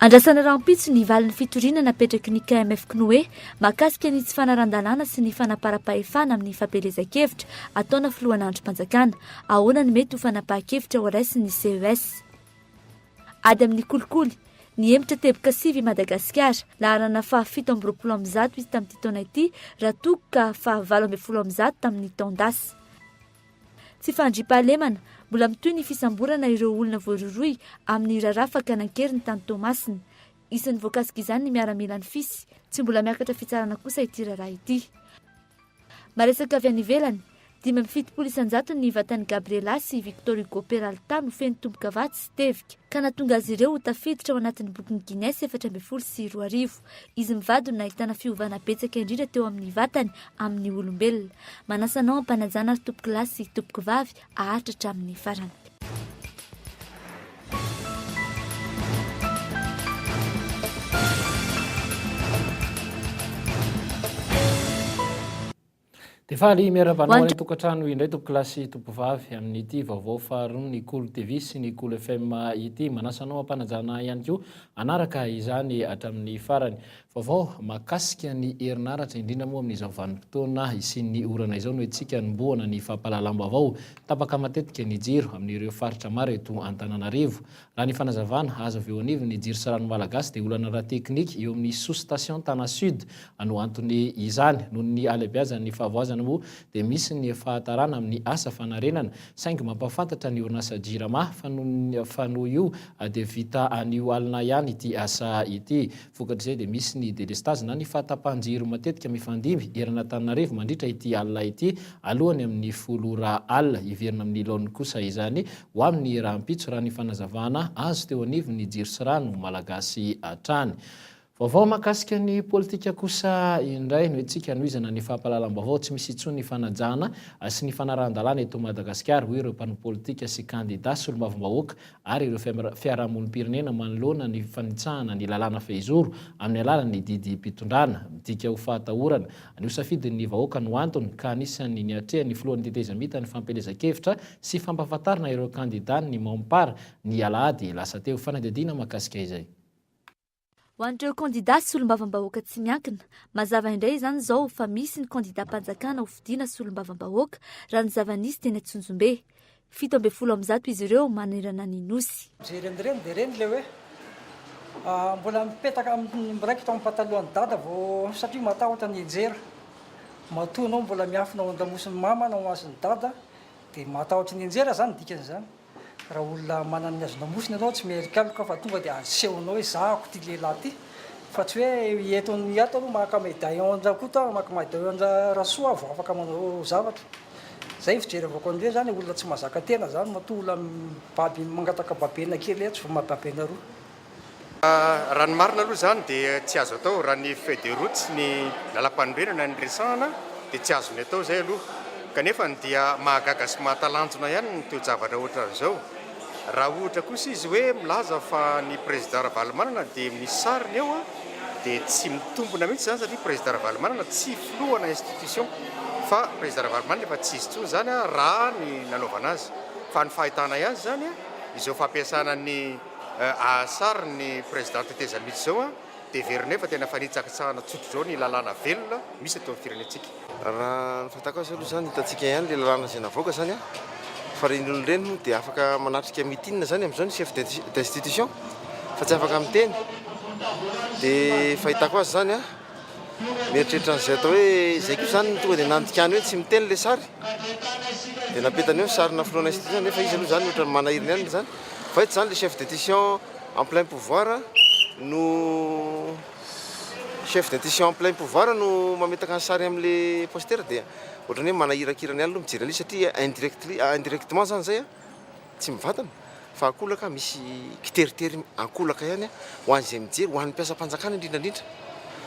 Andrasana rahampitso ny valin'ny fitoriana napetraky ny KMF Cnoe mahakasika ny tsy fanaran-dalàna sy ny fanaparam-pahefana amin'ny fampielezan-kevitra ataona filohana andrim-panjakana. Ahoana ny mety ho fanapahan-kevitra horaisin'ny CES? Ady amin'ny kolikoly, Nihemotra teboka sivy i Madagasikara, laharana faha 127 izy tamin'ity taona ity raha toa ka faha 118 tamin'ny taon-dasa. Tsy fandriampahalemana, mbola mitohy ny fisamborana ireo olona voarohirohy amin'ny raharaha fakana an-keriny tany Toamasina. Isan'ny voakasik'izany ny miaramilan'ny fis. Tsy mbola miakatra fitsarana kosa ity raharaha ity. Maresaka avy any ivelany, 75 isan-jato ny vatan'i Gabriela sy Victor Hugo Peralta no feno tombokavatsa sy tevika, ka nahatonga azy ireo ho tafiditra ao anatin'ny bokin'i Guinness 2014. Izy mivady no nahitana fiovana betsaka indrindra teo amin'ny vatany amin'ny olombelona. Manasa anao am-panajana ry tompokolahy sy tompokovavy haharitra hatramin'ny farany. Dia faly miarahaba anao any an-tokantrano indray tompokolahy sy tompovavy amin'ity vaovao faharoa ny Kolo TV sy ny Kolo FM ity. Manasa anao am-panajana ihany koa hanaraka izany hatramin'ny farany. Vaovao mahakasika ny herinaratra indrindra moa amin'izao vanim-potoana hisian'ny orana izao no entintsika hanombohana ny fampahalalam-baovao. Tapaka matetika ny jiro amin'ireo faritra maro eto Antananarivo. Raha ny fanazavana azo avy eo anivon'ny Jiro sy Rano Malagasy dia olana ara-teknika eo amin'ny sous station Tana Sud no antony izany. Noho ny halehibeazan'ny fahavoazana moa dia misy ny fahatarana amin'ny asa fanarenana saingy mampahafantatra ny orinasa Jirama fa fa noho io dia vita anio alina ihany ity asa ity. Vokatr'izay dia misy ny delestazy na ny fahatapahan-jiro matetika mifandimby eran'Antananarivo mandritra ity alina ity alohan'ny amin'ny folo ora alina. Hiverina amin'ny laoniny kosa izany ho amin'ny rahampitso raha ny fanazavana azo teo anivon'ny Jiro sy Rano Malagasy hatrany. Vaovao mahakasika ny politika kosa indray no entintsika hanohizana ny fampahalalam-baovao. Tsy misy intsony ny fanajana sy ny fanarahan-dalàna eto Madagasikara, hoy ireo mpanao politika sy kandida solombavambahoaka ary ireo fiarahamonim-pirenena manoloana ny fanitsahana ny lalàna fehizoro amin'ny alalan'ny didim-pitondrana. Midika ho fahatahorana ny ho safidin'ny vahoaka no antony ka anisan'ny niatrehan'ny filohan'ny tetezamita ny fampielezan-kevitra sy fampahafantarana ireo kandidàn'ny Maompar ny alahady lasa teo. Fanadihadiana mahakasika izay. Ho an'ireo kandidà solombavambahoaka tsy miankina, mazava indray izany izao fa misy ny kandidàm-panjakana ho fidiana solombavambahoaka raha ny zava-nisy teny Antsonjombe. 117 izy ireo manerana ny Nosy. Mijery an'ireny dia ireny ilay hoe mbola mipetaka miraikitra ao amin'ny patalohan'i dada vao satria matahotra ny hianjera. Matoa ianao mbola miafina ao an-damosin'i mama na ao an-hazin'i dada dia matahotra ny hianjera izany ny dikan'izany. Raha olona manana ny hazon-damosina ianao tsy mialokaloka fa tonga dia asehonao hoe zahako ity lehilahy ity fa tsy hoe eto ny ato aloha maka médaillon an-dRakoto aho, maka médaillon an-dRasoa aho vao afaka manao zavatra. Izay ny fijerevako an'ireny izany, olona tsy mahazaka tena izany matoa olona mibaby mangataka babena kely etsy vao maha-babena aroa. Raha ny marina aloha izany dia tsy azo atao, raha ny feuille de route sy ny lalampanorenana no resahana dia tsy azony atao izay aloha. Kanefa dia mahagaga sy mahatalanjona ihany ny toe-javatra ohatran'izao. Raha ohatra kosa izy hoe milaza fa ny Président Ravalomanana dia misy sariny eo dia tsy mitombina mihitsy izany satria Président Ravalomanana tsy filohana institution fa Président Ravalomanana efa tsy izy intsony izany raha ny nanaovana azy. Fa ny fahitana azy izany izao fampiasana ny Sary ny président tetezamita izao an, dia heverinay fa tena fanitsakitsahana tsotra izao ny lalàna velona misy eto amin'ny firenentsika. Raha ny fahitako azy aloha izany hitantsika ihany ilay lalàna izay navoaka izany an, fa ireny olona ireny moa dia afaka manatrika meeting izany amin'izao ny chef d'institution fa tsy afaka miteny, dia fahitako azy izany an, Mieritreritra an'izay atao hoe izay koa izany no tonga dia nandikany hoe tsy miteny ilay sary. Dia napetany eo ny sarina filohana institution nefa izy aloha izany ohatran'ny manahirana ihany izany. Fa eto izany ilay chef d'institution en plein pouvoir no chef d'institution en plein pouvoir no mametaka ny sary amin'ilay poster dia ohatran'ny hoe manahirakirana ihany aloha mijery an'ilay izy satria indirectly indirectement izany izay an. Tsy mivantana fa ankolaka misy kiteritery ankolaka ihany ho an'izay mijery, ho an'ny mpiasam-panjakana indrindra indrindra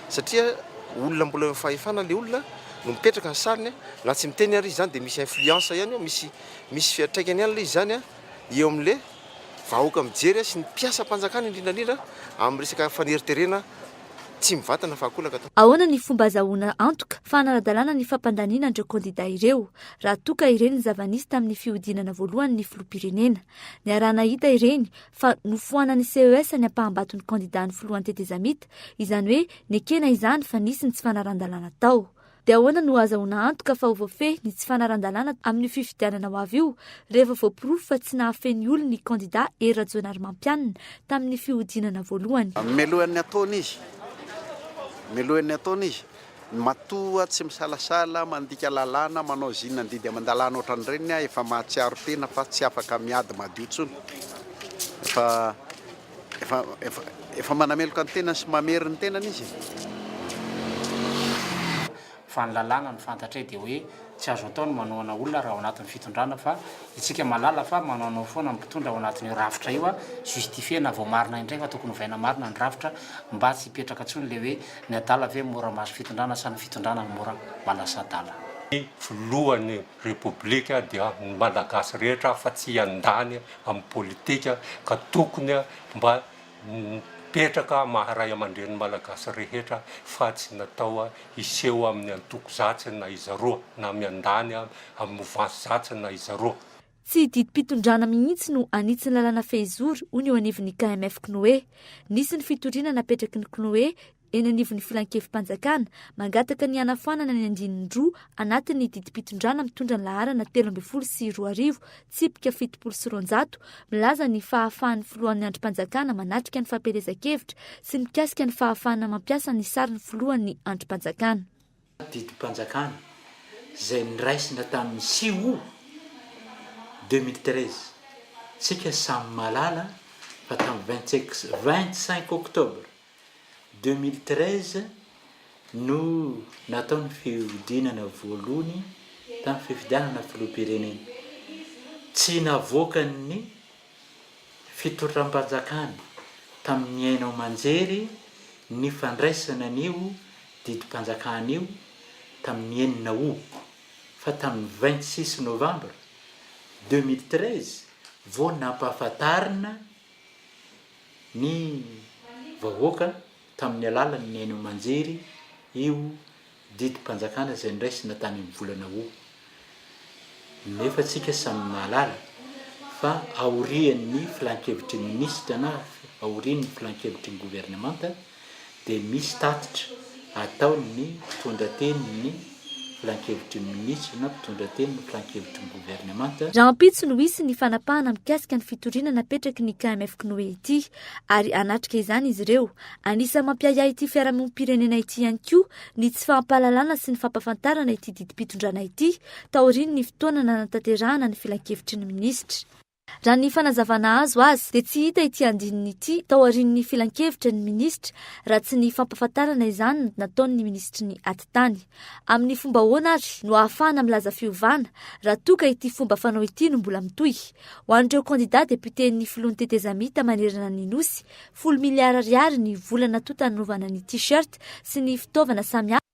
satria olona mbola eo amin'ny fahefana ilay olona no mipetraka ny sariny na tsy miteny ary izy izany dia misy influence ihany eo, misy misy fiantraikany ihany ilay izy izany eo amin'ilay vahoaka mijery sy ny mpiasam-panjakana indrindra indrindra amin'ny resaka faneriterena. Tsy mivantana fa ankolaka atao. Ahoana ny fomba azahoana antoka fa hanara-dalàna ny fampandaniana an'ireo kandidà ireo, raha toa ka ireny ny zava-nisy tamin'ny fihodinana voalohany ny filoham-pirenena? Niaraha-nahita ireny fa nofoanan'ny CES ny ampaham-baton'ny kandidàn'ny filohan'ny tetezamita, izany hoe nekena izany fa nisy ny tsy fanaran-dalàna tao. Dia ahoana no ahazahoana antoka fa ho voafehy ny tsy fanaran-dalàna amin'io fifidianana ho avy io rehefa voaporofo fa tsy nahafehy ny olony ny kandida Hery Rajaonarimampianina tamin'ny fihodinana voalohany? Melohan'ny ataony izy, melohan'ny ataony izy, matoa tsy misalasala mandika lalàna, manao zina andidy aman-dalàna ohatran'ireny aho efa mahatsiaro tena fa tsy afaka miady madio intsony, efa Efa, efa, efa manameloka ny tenany sy mamery ny tenany izy e. Fa ny lalàna no fantatray dia hoe tsy azo atao ny manohana olona raha ao anatin'ny fitondrana fa isika mahalala fa manaonao foana ny mpitondra ao anatin'io rafitra io a, justifier na voamarina indray fa tokony ovaina marina ny rafitra mba tsy hipetraka intsony le hoe ny adala ve mora mahazo fitondrana sa ny fitondrana no mora manasa adala. Ny filohan'ny Repoblika dia ny Malagasy rehetra fa tsy hiandany amin'ny politika ka tokony mba mipetraka maha ray aman-dreny Malagasy rehetra fa tsy natao hiseho amin'ny antoko zatsy na izaroa na miandany amin'ny movansy zatsy na izaroa. Tsy didim-pitondrana mihitsy no hanitsy ny lalàna fehizoro, hoy ny eo anivon'ny KMF-CNOE. Nisy ny fitoriana napetraky ny CNOE eny anivon'ny Filankevi-panjakana, mangataka ny hanafoanana ny andininy roa anatin'ny didim-pitondrana mitondra ny laharana 2013 tsipika 270 milaza ny fahafahan'ny filohan'ny andrim-panjakana manatrika ny fampielezan-kevitra sy mikasika ny fahafahana mampiasa ny sarin'ny filohan'ny andrim-panjakana. Didim-panjakana izay noraisina tamin'ny six août 2013. Tsika samy mahalala fa tamin'ny 25 octobre 2013 no natao ny fihodinana voalohany tamin'ny fifidianana filoham-pirenena. Tsy navoakan'ny fitondram-panjakana tamin'ny haino aman-jery ny fandraisana an'io didim-panjakana io tamin'ny enina août fa tamin'ny 26 novambra 2013 vao nampahafantarina ny vahoaka tamin'ny alalan'ny haino aman-jery io didim-panjakana izay noraisina tany amin'ny volana août. Nefa tsika samy mahalala fa aorian'ny filankevitry ny minisitra na aorian'ny filankevitry ny governemanta dia misy tatitra ataon'ny mpitondra tenin'ny filankevitry ny minisitra na mpitondra tenin'ny filankevitry ny governemanta. Rahampitso no hisy ny fanapahana mikasika ny fitoriana napetraky ny KMF-CNOE ity ary hanatrika izany izy ireo. Anisan'ny mampiahiahy ity fiarahamonim-pirenena ity ihany koa ny tsy fahampahalalana sy ny fampahafantarana ity didim-pitondrana ity taorian'ny fotoana nanatanterahana ny filankevitry ny minisitra. Raha ny fanazavana azo azy dia tsy hita ity andininy ity tao aorian'ny filankevitra ny minisitra raha tsy ny fampahafantarana izany nataon'ny minisitry ny atitany. Amin'ny fomba ahoana ary no ahafahana milaza fiovana raha toa ka ity fomba fanao ity no mbola mitohy? Ho an'ireo kandida depioten'ny filohan'ny tetezamita manerana ny Nosy, folo miliara ariary ny vola natonta nanaovana ny t-shirt sy ny fitaovana samihafa.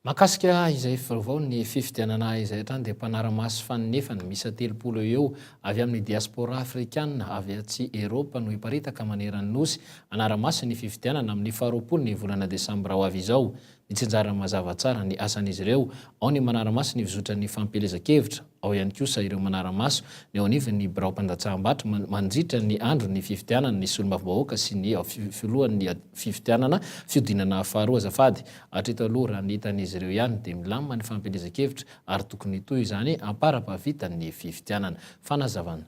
Mahakasika izay vaovao ny fifidianana izay hatrany dia mpanara-maso faninefany miisa 30 eo eo avy amin'ny diaspora afrikana avy atsy Eropa no hiparitaka maneran'ny Nosy hanara-maso ny fifidianana amin'ny faharoapolo ny volana desambra ho avy izao. Mitsinjara mazava tsara ny asan'izy ireo, ao ny manara-maso ny fizotran'ny fampielezan-kevitra, Ao ihany kosa ireo manara-maso ny eo anivon'ny biraom-pandatsaham-bato mandritra ny andron'ny fifidianana ny solombavambahoaka sy ny filohan'ny fifidianana fihodinana faharoa azafady. Hatreto aloha raha ny hitan'izy ireo ihany dia milamina ny fampielezan-kevitra ary tokony hitohy izany ampara-pahavitan'ny fifidianana. Fanazavana.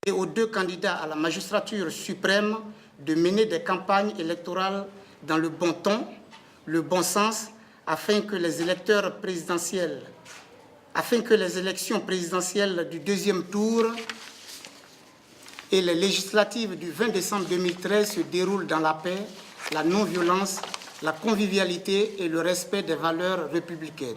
Et aux deux candidats à la magistrature suprême de mener des campagnes électorales dans le bon ton, le bon sens, afin que les électeurs présidentiels, afin que les élections présidentielles du deuxième tour et les législatives du 20 décembre 2013 se déroulent dans la paix, la non-violence, la convivialité et le respect des valeurs républicaines.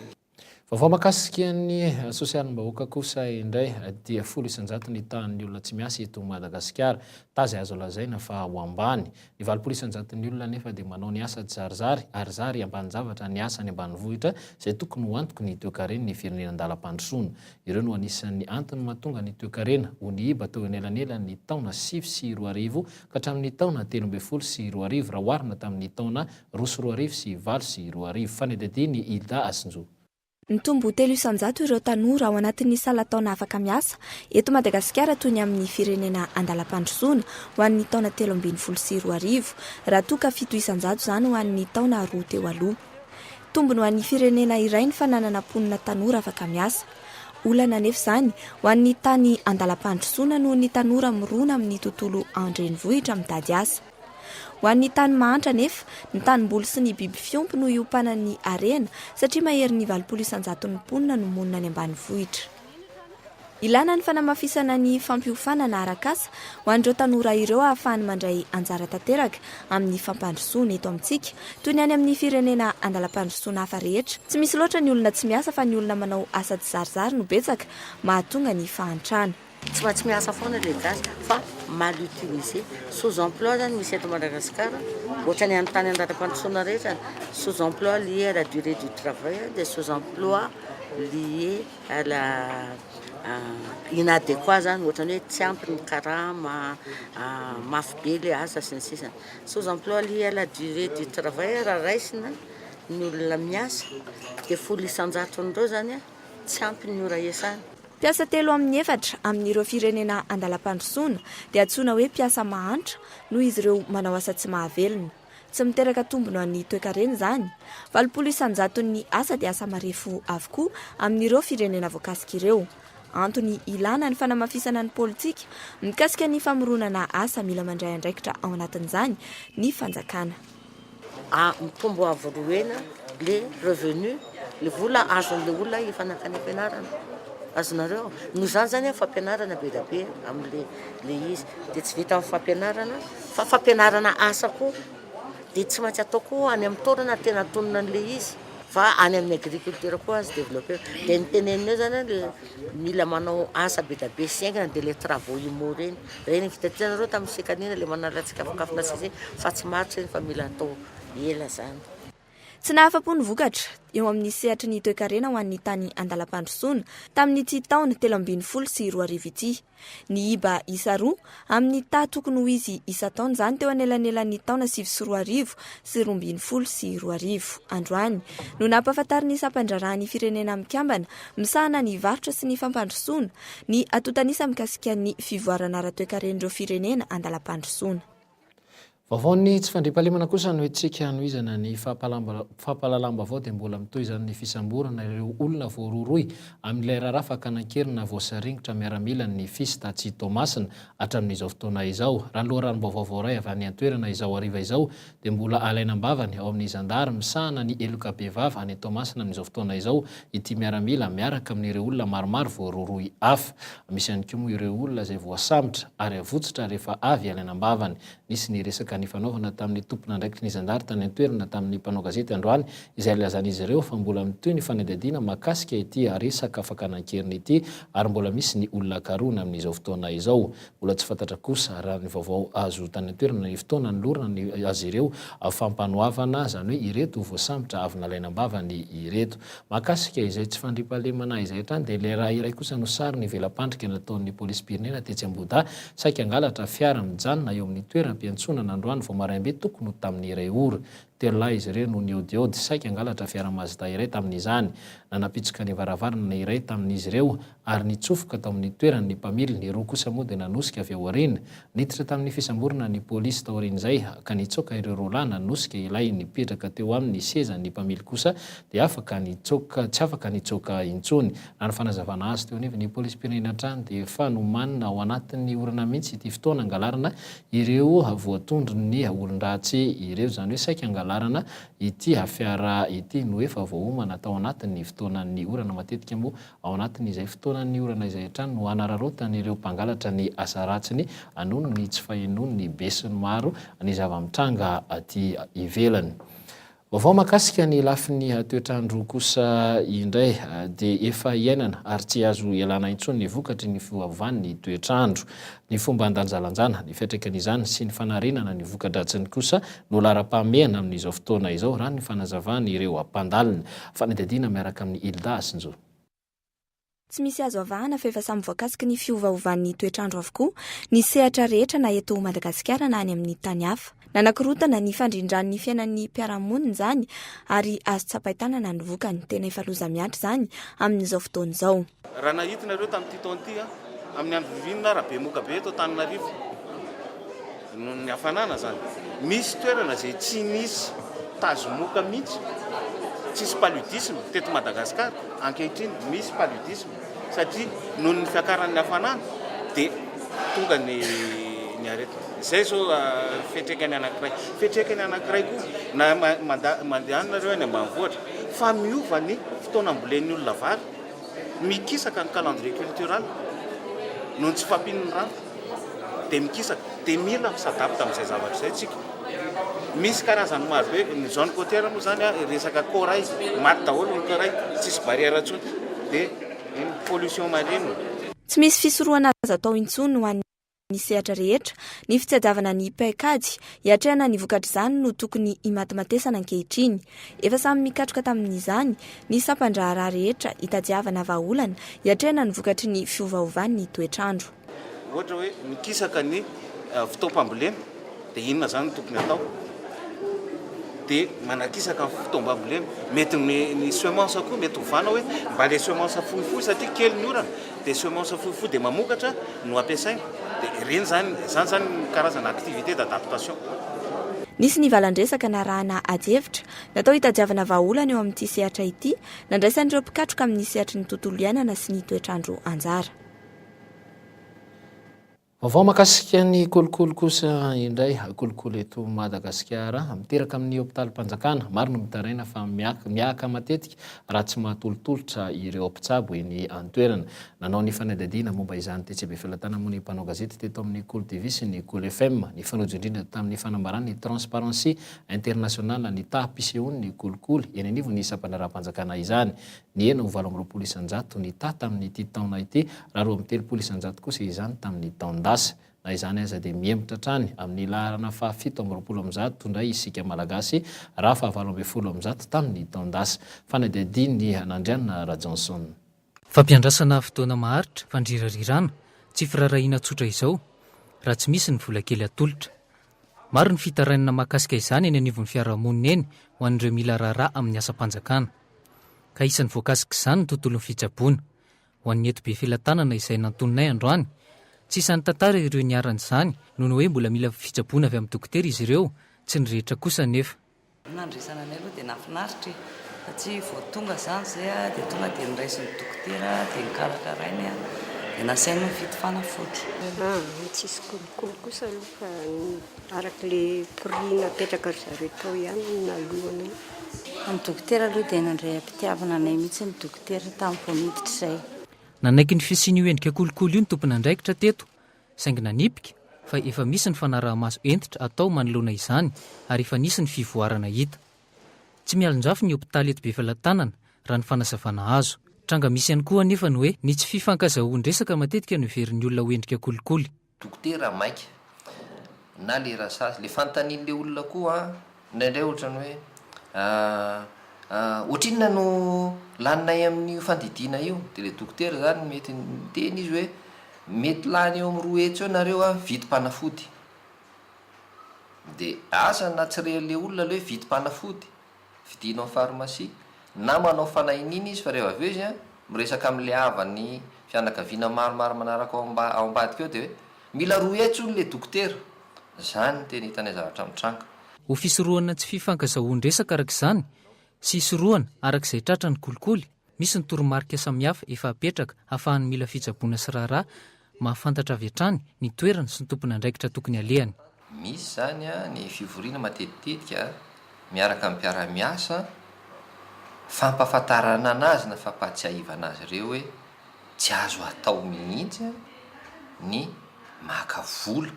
Vaovao mahakasika ny sosialim-bahoaka kosa indray dia 10% ny tahan'ny olona tsy miasa eto Madagasikara. Taha izay azo lazaina fa ho ambany. Ny 80% ny olona anefa dia manao ny asa tsizarizary ary zary ambanin-javatra ny asa any ambanivohitra izay tokony ho antoky ny toekaren'ny firenena an-dalam-pandrosoana. Ireo no anisan'ny antony mahatonga ny toekarena ho niiba teo anelanelan'ny taona 2009 ka hatramin'ny taona 2013 raha oharina tamin'ny taona 2002 sy 2008. Fanadihadian'i Hilda Asinjo. Nitombo ho 3% ireo tanora ao anatin'ny salan-taona afaka miasa eto Madagasikara toy ny amin'ny firenena andalam-pandrosoana ho an'ny taona 2013 raha toa ka 7% izany ho an'ny taona roa teo aloha. Tombony ho an'ny firenena iray ny fananana mponina tanora afaka miasa. Olana anefa izany ho an'ny tany andalam-pandrosoana noho ny tanora mirona amin'ny tontolo an-drenivohitra mitady asa. Ho an'ny tany mahantra anefa, ny tanimboly sy ny biby fiompy no iompanan'ny harena satria maherin'ny 80 isan-jaton'ny mponina no monina any ambanivohitra. Ilana ny fanamafisana ny fampiofanana arak'asa ho an'ireo tanora ireo ahafahany mandray anjara tanteraka amin'ny fampandrosoana eto amintsika toy ny any amin'ny firenena andalam-pandrosoana hafa rehetra. Tsy misy loatra ny olona tsy miasa fa ny olona manao asa tsizarizary no betsaka mahatonga ny fahantrana. Tsy maintsy miasa foana ilay gasy fa mal utilisé. Sous emploi zany misy eto Madagascar, ohatrany any tany andalam-pandrosoana rehetra, sous emploi lié à la durée du travail dia sous emploi lié à la inadéquat zany, ohatrany hoe tsy ampy ny karama, mafy be ilay asa sy ny sisa. Sous emploi lié à la durée du travail raha raisina ny olona miasa dia 10%-n'ireo zany tsy ampy ny ora iasany. Mpiasa telo amin'ny efatra amin'ireo firenena andalam-pandrosoana dia antsoina hoe mpiasa mahantra noho izy ireo manao asa tsy mahavelona. Tsy miteraka tombony ho an'ny toekarena izany. 80%-n'ny asa dia asa marefo avokoa amin'ireo firenena voakasika ireo. Antony ilana ny fanamafisana ny politika mikasika ny famoronana asa mila mandray andraikitra ao anatin'izany ny fanjakana. A mitombo avo roa hena le revenu, le vola azon'le olona efa nankany am-pianarana, azonareo? Noho izany zany an fampianarana be dia be amle le izy, de tsy vitan'ny fampianarana fa fampianarana asa koa, de tsy maintsy atao koa any amin'ny taolana tena antonona an'le izy, fa any amin'ny agriculture koa azo developper, de ny tenenina eo zany an le mila manao asa be dia be sy haingana de le travaux immo reny, reny vita nareo tamin'ny sekanina le manala tsikafokafona sy zay fa tsy maharitra iny fa mila atao ela zany. Tsy nahafa-po ny vokatra eo amin'ny sehatry ny toekarena ho an'ny tany andalam-pandrosoana tamin'ity taona 2013 ity. Niiba isa roa amin'ny taha tokony ho izy isan-taona izany teo anelanelan'ny taona 2009 sy 2012. Androany no nampahafantarin'ny sampan-draharahan'ny Firenena Mikambana misahana ny varotra sy ny fampandrosoana ny antontan'isa mikasika ny fivoarana ara-toekaren'ireo firenena andalam-pandrosoana. Vaovaon'ny tsy fandriampahalemana kosa no entintsika hanohizana ny fampahalalam-baovao dia mbola mitohy izany ny fisamborana ireo olona voarohirohy amin'ilay raharaha fakana an-keriny voasaringotra miaramilan'ny fis tatsy Toamasina hatramin'izao fotoana izao. Raha ny loharanom-baovao voaray avy any an-toerana izao hariva izao dia mbola alaina am-bavany ao amin'ny zandary misahana ny heloka bevava any Toamasina amin'izao fotoana izao ity miaramila miaraka amin'ireo olona maromaro voarohirohy hafa. Misy ihany koa moa ireo olona izay voasambotra ary avotsitra rehefa avy alaina am-bavany. Nisy ny resaka nifanaovana tamin'ny tompon'andraikitry ny zandary tany an-toerana tamin'ny mpanao gazety androany izay nilazan'izy ireo fa mbola mitohy ny fanadihadiana mahakasika ity resaka fakana an-keriny ity ary mbola misy ny olona karohina amin'izao fotoana izao. Mbola tsy fantatra kosa raha ny vaovao azo tany an-toerana ny fotoana nanolorana ny azy ireo fampanoavana, izany hoe ireto voasambotra avy nalaina am-bavany ireto. Mahakasika izay tsy fandriampahalemana izay hatrany dia ilay raha iray kosa no sary nivelam-pandrika nataon'ny polisim-pirenena tetsy Ambohidahy saika hangalatra fiara mijanona eo amin'ny toeram-piantsonana androany vao maraim-be tokony ho tamin'ny iray ora. Telo lahy izy ireo no nihaodihaody saika hangalatra fiara Mazda iray tamin'izany. Nanapitsoka ny varavarana ny iray tamin'izy ireo ary nitsofoka tao amin'ny toerany ny mpamily, ny roa kosa moa dia nanosika avy ao aoriana. Niditra tamin'ny fisamborana ny polisy taorian'izay ka nitsoaka ireo roa lahy nanosika ilay nipetraka teo amin'ny sezan'ny mpamily kosa dia afaka nitsoaka tsy afaka nitsoaka intsony. Raha ny fanazavana azo teo anivon'ny polisim-pirenena hatrany dia efa nomanina ao anatin'ny orana mihitsy ity fotoana hangalarana ireo voatondron'ny olon-dratsy ireo, izany hoe saika hangalarana ity fiara ity no efa voaomana tao anatin'ny fotoanan'ny orana. Matetika moa Ao anatin'izay fotoanan'ny orana izay hatrany no hanararaotan'ireo mpangalatra ny asa ratsiny noho ny tsy fahenoan'ny besinimaro ny zava-mitranga aty ivelany. Vaovao mahakasika ny lafiny toetr'andro kosa indray dia efa iainana ary tsy azo ialana intsony ny vokatry ny fiovaovan'ny toetr'andro. Ny fomba handanjalanjana ny fiantraikan'izany sy ny fanarenana ny voka-dratsiny kosa no laharam-pahamehana amin'izao fotoana izao, raha ny fanazavan'ireo mpandalina. Fanadihadiana miaraka amin'i Hilda Hasinjo. Tsy misy azo avahana fa efa samy voakasiky ny fiovaovan'ny toetr'andro avokoa ny sehatra rehetra na eto Madagasikara na any amin'ny tany hafa. Nanakorontana ny fandrindran'ny fiainan'ny mpiara-monina izany ary azo tsapain-tanana ny vokany. Tena efa loza mihatra izany amin'izao fotoana izao. Raha nahita nareo tamin'ity taona ity, amin'ny andro ririnina raha be moka be eto Antananarivo noho ny hafanana izany. Misy toerana izay tsy nisy tazomoka mihitsy, tsisy paludisme teto Madagascar, ankehitriny misy paludisme satria noho ny fiakaran'ny hafanana dia tonga ny ny aretina. Izay izao fiantraikany anankiray. Fiantraikany anankiray koa na mandeha any nareo any ambanivohitra fa miova ny fotoana ambolen'ny olona vary. Mikisaka ny calendrier cultural noho ny tsy fahampian'ny rano dia mikisaka dia mila mi-s'adapte amin'izay zavatra izay tsika. Misy karazany maro be, ny zone côtière moa izany resaka corail, maty daholo ny corail, tsisy barrière intsony dia iny pollution marine. Tsy misy fisorohana azo atao intsony ho an'ny sehatra rehetra, ny fitadiavana ny paikady hiatrehana ny vokatr'izany no tokony himatimatesana ankehitriny. Efa samy mikatroka tamin'izany ny sampan-draharaha rehetra hitadiavana vahaolana hiatrehana ny vokatry ny fiovaovan'ny toetr'andro. Ohatra hoe mikisaka ny fotoam-pambolena dia inona izany no tokony atao? Dia manakisaka ny fotoam-pambolena. Mety ny semence koa mety ovana hoe mba ilay semence fohifohy satria kely ny orana dia semence fohifohy dia mamokatra no ampiasaina. Dia ireny izany, izany izany ny karazana activité d'adaptation. Nisy ny valan-dresaka narahana adihevitra natao hitadiavana vahaolana eo amin'ity sehatra ity, nandraisan'ireo mpikatroka amin'ny sehatry ny tontolo iainana sy ny toetr'andro anjara. Vaovao mahakasika ny kolikoly kosa indray, kolikoly eto Madagasikara, miteraka amin'ny hopitalim-panjakana. Maro no mitaraina fa miaka matetika raha tsy mahatolotolotra ireo mpitsabo eny an-toerana. Nanao ny fanadihadiana momba izany tetsy Befelatanana moa ny mpanao gazety teto amin'ny Kolo TV sy ny Kolo FM. Nifanojo indrindra tamin'ny fanambaran'ny Transparency International ny taham-pisehoan'ny kolikoly eny anivon'ny sampandraharaham-panjakana izany. Nihena ho 28% ny taha tamin'ity taona ity raha 32% kosa izany tamin'ny taon-dasa. Na izany aza dia mihemotra hatrany amin'ny laharana faha 127 indray isika Malagasy raha faha 118 tamin'ny taon-dasa. Fanadihadian'i Nandrianina Rajohnson. Fampiandrasana fotoana maharitra, fandrirarirana, tsy firaharahiana tsotra izao, raha tsy misy ny vola kely atolotra. Maro ny fitarainana mahakasika izany eny anivon'ny fiarahamonina eny ho an'ireo mila raharaha amin'ny asam-panjakana. Ka isan'ny voakasik'izany ny tontolon'ny fitsaboana. Ho an'ny eto Befelatanana izay nantoninay androany, tsy isan'ny tantara ireo niharan'izany noho ny hoe mbola mila fitsaboana avy amin'ny dokotera izy ireo, tsy ny rehetra kosa anefa. Ny nandresana anay aloha dia nahafinaritra e! Satria vao tonga izany izay dia tonga dia noraisin'ny dokotera dia nokarakarainy dia nasainy nividy fanafody. Ah, tsisy kolikoly kosa aloha fa araka ilay prix napetraka ry zareo tao ihany no naloanay. Ny dokotera aloha dia nandray am-pitiavana anay mihitsy ny dokotera tamin'ny vao niditra izay. Nanaiky ny fisian'io endrika kolikoly io ny tompon'andraikitra teto saingy nanipika fa efa misy ny fanaraha-maso hentitra atao manoloana izany ary efa nisy ny fivoarana hita. Tsy mialonjafy ny hopitaly eto Befelatanana raha ny fanazavana azo. Tranga misy ihany koa anefa ny hoe ny tsy fifankazahoan-dresaka matetika no heverin'ny olona ho endrika kolikoly. Dokotera maika na le rasazy, le fanontanian'le olona koa an, indraindray ohatran'ny hoe ohatrinona no laninay amin'io fandidiana io, de le dokotera zany mety miteny izy hoe mety lany eo amin'ny 200 eo nareo an vidim-panafody, de asa na tsy ren'le olona le hoe vidim-panafody, vidiana ao pharmacie, na manao fanahiniana izy fa rehefa avy eo izy an miresaka amin'le havany fianakaviana maromaro manaraka ao amba ao ambadika ao dia hoe mila 200 hono le dokotera, zany no tena hitanay zavatra mitranga. Ho fisorohana tsy fifankazahoan-dresaka araka izany sy hisorohana araka izay tratra ny kolikoly, misy ny toromarika samihafa efa apetraka hahafahan'ny mila fitsaboana sy raharaha mahafantatra avy hatrany ny toerana sy ny tompon'andraikitra tokony alehany. Misy izany ny fivoriana matetitetika miaraka amin'ny mpiara-miasa, fampahafantarana anazy na fampahatsiahivana azy ireo hoe tsy azo atao mihitsy ny maka vola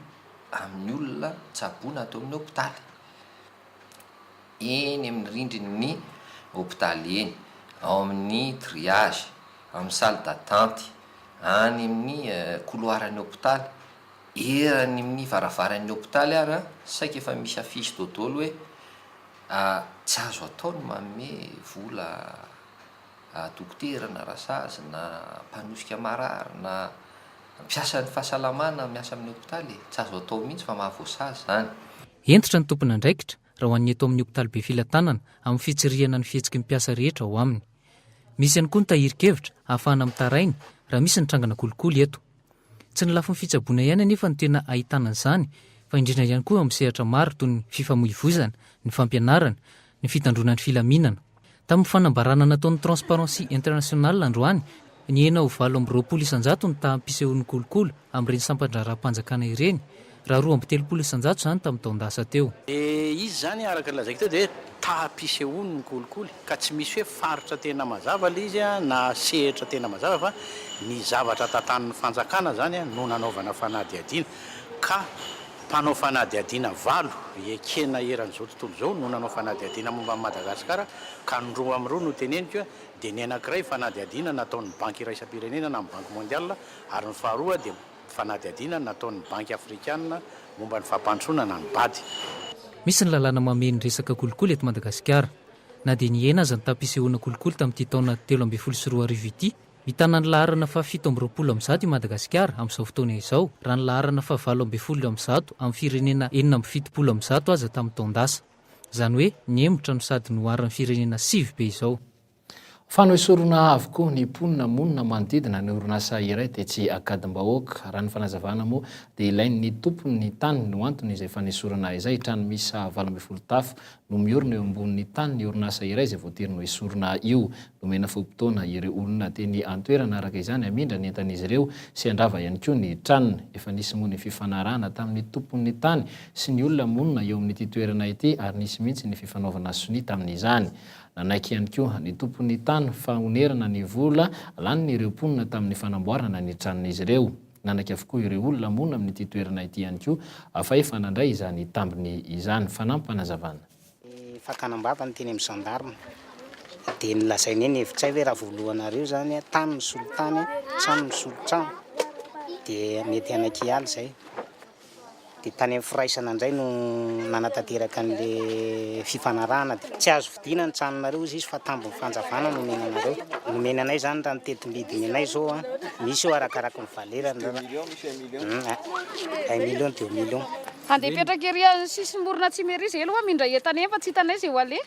amin'ny olona tsaboina ato amin'ny hopitaly. eny amin'ny rindrin'ny hopitaly eny, ao amin'ny triage, amin'ny salle d'attente, any amin'ny couloir-n'ny hopitaly, eran'ny amin'ny varavaran'ny hopitaly ara saika efa misy affiche dodolo hoe tsy azo atao ny manome vola dokotera na rasazy na mpanosika marary na mpiasan'ny fahasalamana miasa amin'ny hopitaly e, tsy azo atao mihitsy fa mahavoasazy izany. Hentitra ny tompon'andraikitra raha ho an'ny eto amin'ny hopitaly Befilatanana amin'ny fitsirihana ny fihetsiky ny mpiasa rehetra ao aminy. Misy ihany koa ny tahirin-kevitra ahafahana mitaraina raha misy ny trangana kolikoly eto. Tsy ny lafiny fitsaboana ihany anefa no tena ahitana an'izany fa indrindra ihany koa eo amin'ny sehatra maro toy ny fifamoivoizana, ny fampianarana, ny fitandroana ny filaminana. Tamin'ny fanambarana nataon'ny Transparency International androany, nihena ho 28% ny taham-pisehoan'ny kolikoly amin'ireny sampan-draharaham-panjakana ireny, raha 32 isanjato izany tamin'ny taon-dasa teo. Dia izy izany araka ny lazaiko teo dia hoe taham-pisehoany ny kolikoly ka tsy misy hoe faritra tena mazava ilay izy na sehatra tena mazava fa ny zavatra tantanin'ny fanjakana izany no nanaovana fanadihadiana ka mpanao fanadihadiana valo ekena eran'izao tontolo izao no nanao fanadihadiana momba an'i Madagasikara ka ny roa amin'ireo no teneniko dia ny anankiray fanadihadiana nataon'ny banky iraisam-pirenena na ny banque mondiale ary ny faharoa dia Fanadihadiana nataon'ny Banky Afrikana momba ny fampandrosoana na ny bad. Misy ny lalàna mamehy ny resaka kolikoly eto Madagasikara. Na dia nihena aza ny taham-pisehoana kolikoly tamin'ity taona 2013 ity, mitana ny laharana faha 127 i Madagasikara amin'izao fotoana izao, raha ny laharana faha 118 amin'ny firenena 176 aza tamin'ny taon-dasa. Izany hoe nihemotra no sady noharin'ny firenena sivy be izao. Fanoesorana avokoa ny mponina monina manodidina ny orinasa iray tetsy Ankadimbahoaka. Raha ny fanazavana moa dia ilain'ny tompon'ny tany no antony izay fanesorana izay. Trano miisa 18 tafo no miorina eo ambonin'ny tanin'ny orinasa iray izay voatery noesorina io. Nomena fe-potoana ireo olona teny an-toerana araka izany hamindra ny entan'izy ireo sy handrava ihany koa ny tranony. Efa nisy moa ny fifanarahana tamin'ny tompon'ny tany sy ny olona monina eo amin'ity toerana ity ary nisy mihitsy ny fifanaovana sonia tamin'izany. Nanaiky ihany koa ny tompon'ny tany fa honerana ny vola lanin'ireo mponina tamin'ny fanamboarana ny tranon'izy ireo. Nanaiky avokoa ireo olona monina amin'ity toerana ity ihany koa fa efa nandray izany tambiny izany. Fanampim-panazavana. Ny fakana am-bavany teny amin'ny gendarme dia nolazainay ny hevitray hoe raha voalohanareo izany tany misolo tany, trano misolo trano dia mety hanaiky hiala izay. Dia tany amin'ny firaisana indray no nanatanteraka an'ilay fifanarahana. Dia tsy azo vidiana ny tranonareo hozy izy fa tambin'ny fanjavana no omena anareo. Nomena anay izany raha ny tetim-bidy omenay izao an, misy eo arakaraky ny valerany. Un million, deux millions. Handeha hipetraka ery amin'ny sisin'ny morona atsimo ery izay aloha hamindra entana eny fa tsy hitanay izay ho aleha.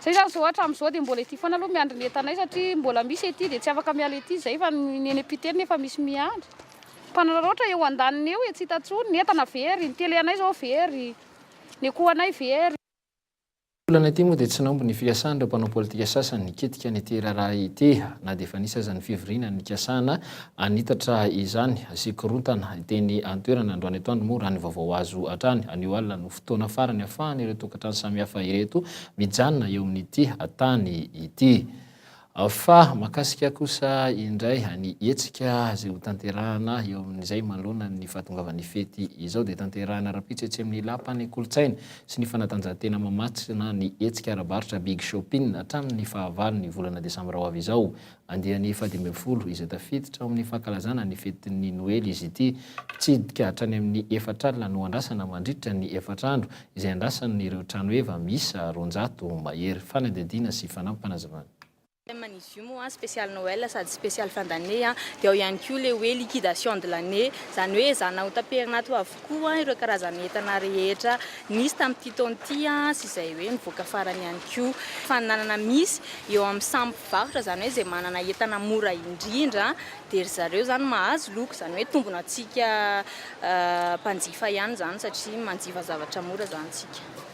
Izay izany izao hatramin'izao dia mbola ety foana aloha miandry ny entanay satria mbola misy ety dia tsy afaka miala ety izay fa ny eny am-pita eny nefa misy miandry. Mpanararaotra eo andaniny eo e, tsy hita intsony, ny entana very, ny télé anay izao very, ny akoho anay very. Olana ity moa dia tsy nahomby ny fikasan'ireo mpanao politika sasany nikitika an'ity raharaha ity na dia efa nisy aza ny fivoriana nikasana hanitatra izany sy korontana teny an-toerana androany atoandro moa raha ny vaovao azo hatrany. Anio alina no fotoana farany ahafahan'ireo tokantrano samihafa ireto mijanona eo amin'ity tany ity. Fa mahakasika kosa indray ny hetsika izay hotanterahana eo amin'izay manoloana ny fahatongavan'ny fety izao dia tanterahina rahampitso etsy amin'ny Lapan'ny Kolontsaina sy ny Fanatanjahantena Mahamasina ny hetsika ara-barotra Big Shopping hatramin'ny fahavalon'ny volana desambra ho avy izao. Andiany faha-15 izay tafiditra ao amin'ny fankalazana ny fetin'ny Noely izy ity. Mpitsidika hatrany amin'ny efatra alina no andrasana mandritra ny efatra andro izay andrasan'ireo tranoheva miisa 200 mahery. Fanadihadiana sy fanampim-panazavana. Thème an'izy io moa spécial Noël sady spécial fin d'année dia ao ihany koa ilay hoe liquidation de l'année, izany hoe ezahana ho taperina ato avokoa ireo karazana entana rehetra nisy tamin'ity taona ity sy izay hoe nivoaka farany ihany koa. Faninanana misy eo amin'ny samy mpivarotra, izany hoe izay manana entana mora indrindra dia ry zareo izany mahazo loko, izany hoe tombony ho antsika mpanjifa ihany izany satria manjifa zavatra mora izany isika.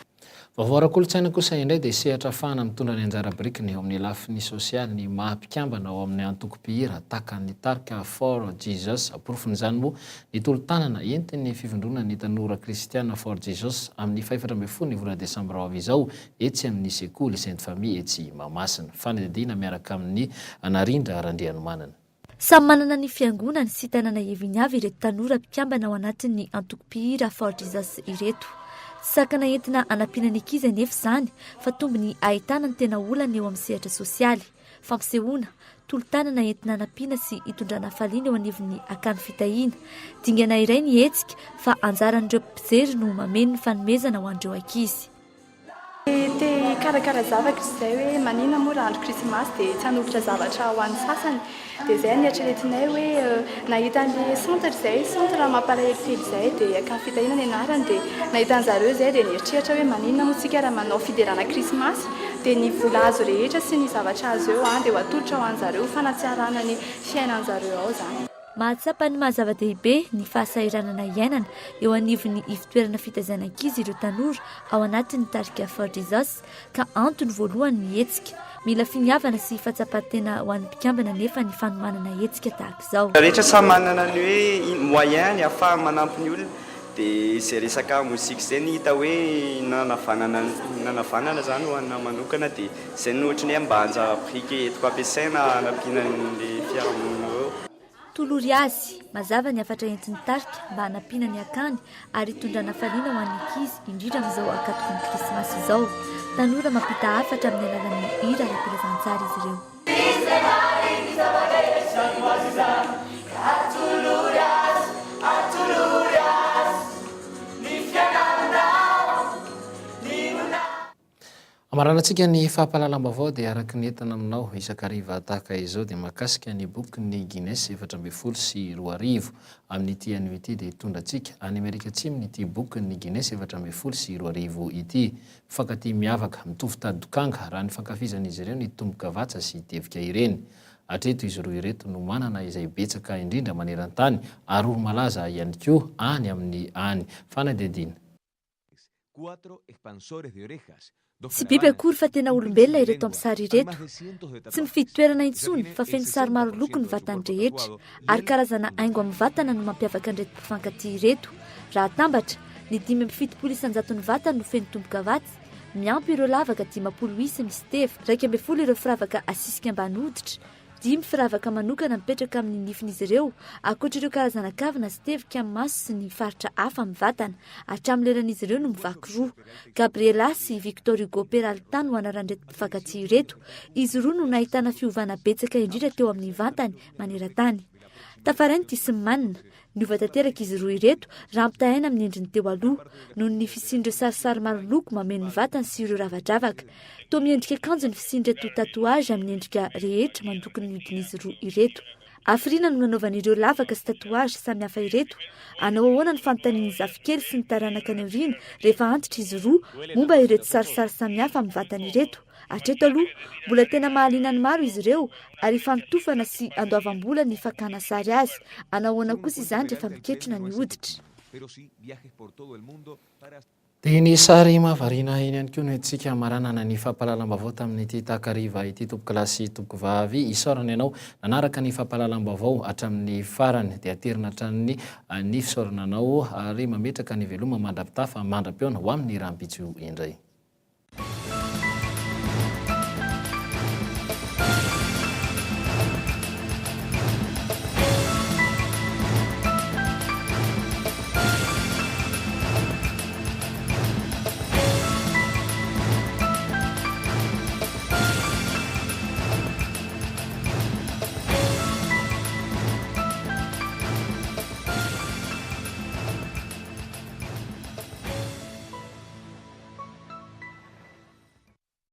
Vaovao ara-kolontsaina kosa indray dia sehatra ahafahana mitondra ny anjara birikiny eo amin'ny lafiny sosialy ny maha mpikambana ao amin'ny antoko mpihira tahaka ny tarika For Jesus. Porofon'izany moa ny tolo-tanana entin'ny fivondronan'ny tanora kristiana For Jesus amin'ny fahefatra ambin'ny folo ny volana desambra ho avy izao etsy amin'ny sekoly Sainte Famille etsy Mahamasina. Fanadihadiana miaraka amin'i Narindra Randrianomanana. Samy manana ny fiangonany sy tanàna heviny avy ireto tanora mpikambana ao anatin'ny antoko mpihira For Jesus ireto. Tsy sakana entina hanampiana ny ankizy anefa izany fa tombony ahitana ny tena olana eo amin'ny sehatra sosialy. Fampisehoana, tolo-tanana entina hanampiana sy hitondrana hafaliana eo anivon'ny Akany Fitahiana. Dingana iray ny hetsika fa anjaran'ireo mpijery no mameno ny fanomezana ho an'ireo ankizy. Te hikarakara zavatra izay hoe maninona moa raha andro krismasy dia tsy hanolotra zavatra ho an'ny sasany. Dia izay no eritreretinay hoe nahita an'ilay centre izay, centre mampalahelo kely izay dia Akany Fitahiana ny anarany dia nahita an'zareo izay dia nieritreritra hoe maninona moa tsika raha manao fiderana krismasy dia ny vola azo rehetra sy ny zavatra azo eo dia ho atolotra ho an'zareo ho fanatsarana ny fiainan'zareo ao izany. Mahatsapa ny maha zava-dehibe ny fahasahiranana iainana eo anivon'ny ivotoerana fitaizana ankizy ireo tanora ao anatin'ny tarika For Jesus ka antony voalohany ny hetsika. Mila finiavana sy fahatsapan-tena ho an'ny mpikambana anefa ny fanomanana hetsika tahaka izao. Rehetra samy manana ny hoe moyen ny ahafahany manampy ny olona dia izay resaka mozika izay no hita hoe nanavanana nanavanana izany ho ana manokana dia izay no ohatran'ny hoe mba anjara biriky entiko ampiasaina hanampiana an'ilay fiarahamonina eo. Tolory azy! Mazava ny hafatra entin'ny tarika mba hanampiana ny akany ary hitondrana hafaliana ho an'ny ankizy, indrindra amin'izao ankatoky ny Krismasy izao. Tanora mampita hafatra amin'ny alalan'ny hira ara-pilazantsara izy ireo. Amaranantsika ny fampahalalam-baovao dia araka ny entana aminao isan-kariva tahaka izao dia mahakasika ny bokin'ny Guinness 2014. Amin'ity anio ity dia hitondra antsika any Amerika Atsimo ity bokin'ny Guinness 2014 ity. Mpifankatia miavaka, mitovy tady dokanga raha ny fankafizan'izy ireo ny tombokavatsa sy tevika ireny. Hatreto izy roa ireto no manana izay betsaka indrindra maneran-tany ary olo-malaza ihany koa any amin'ny any. Fanadihadiana. Tsy biby akory fa tena olombelona ireto amin'ny sary ireto. Tsy mifidy toerana intsony fa feno sary maro loko ny vatany rehetra. Ary karazana haingo amin'ny vatana no mampiavaka an'ireto mpifankatia ireto. Raha atambatra, ny 75 isan-jaton'ny vatany no feno tombokavatsa, miampy ireo lavaka 50 isa misy tevy, 11 ireo firavaka asisika ambany hoditra, Dimy firavaka manokana mipetraka amin'ny nifin'izy ireo, ankoatra ireo karazana kavina sy tevika amin'ny maso sy ny faritra hafa amin'ny vatana. Hatramin'ny lelan'izy ireo no mivaky roa. Gabriela sy Victor Hugo Peralta no anaran'ireto mpifankatia ireto. Izy roa no nahitana fiovana betsaka indrindra teo amin'ny vantany maneran-tany. Tafaray ny tia sy ny manina. Niova tanteraka izy roa ireto raha ampitahaina amin'ny endriny teo aloha, noho ny fisian'ireo sarisary maro loko mameno ny vatany sy ireo ravadravaka. Toa miendrika kanjo ny fisian'ireto tatouage amin'ny endrika rehetra mandoko ny hodin'izy roa ireto. Hafiriana no nanaovany ireo lavaka sy tatouage samihafa ireto? Hanao ahoana ny fanontanian'ny zafikely sy ny taranaka any aoriana rehefa antitra izy roa momba ireto sarisary samihafa amin'ny vatany ireto? Hatreto aloha, mbola tena mahaliana ny maro izy ireo ary ifantofana sy andoavam-bola ny fakana sary azy. Anahoana kosa izany rehefa miketrona ny hoditra? Dia ny sary mahavariana iny ihany koa no entintsika hamaranana ny fampahalalam-baovao tamin'ity takariva ity tompokolahy sy tompokovavy. Isaorana ianao nanaraka ny fampahalalam-baovao hatramin'ny farany. Dia aterina hatrany ny fisaorana anao ary mametraka ny veloma mandra-pitafa mandra-pihaona ho amin'ny rahampitso indray.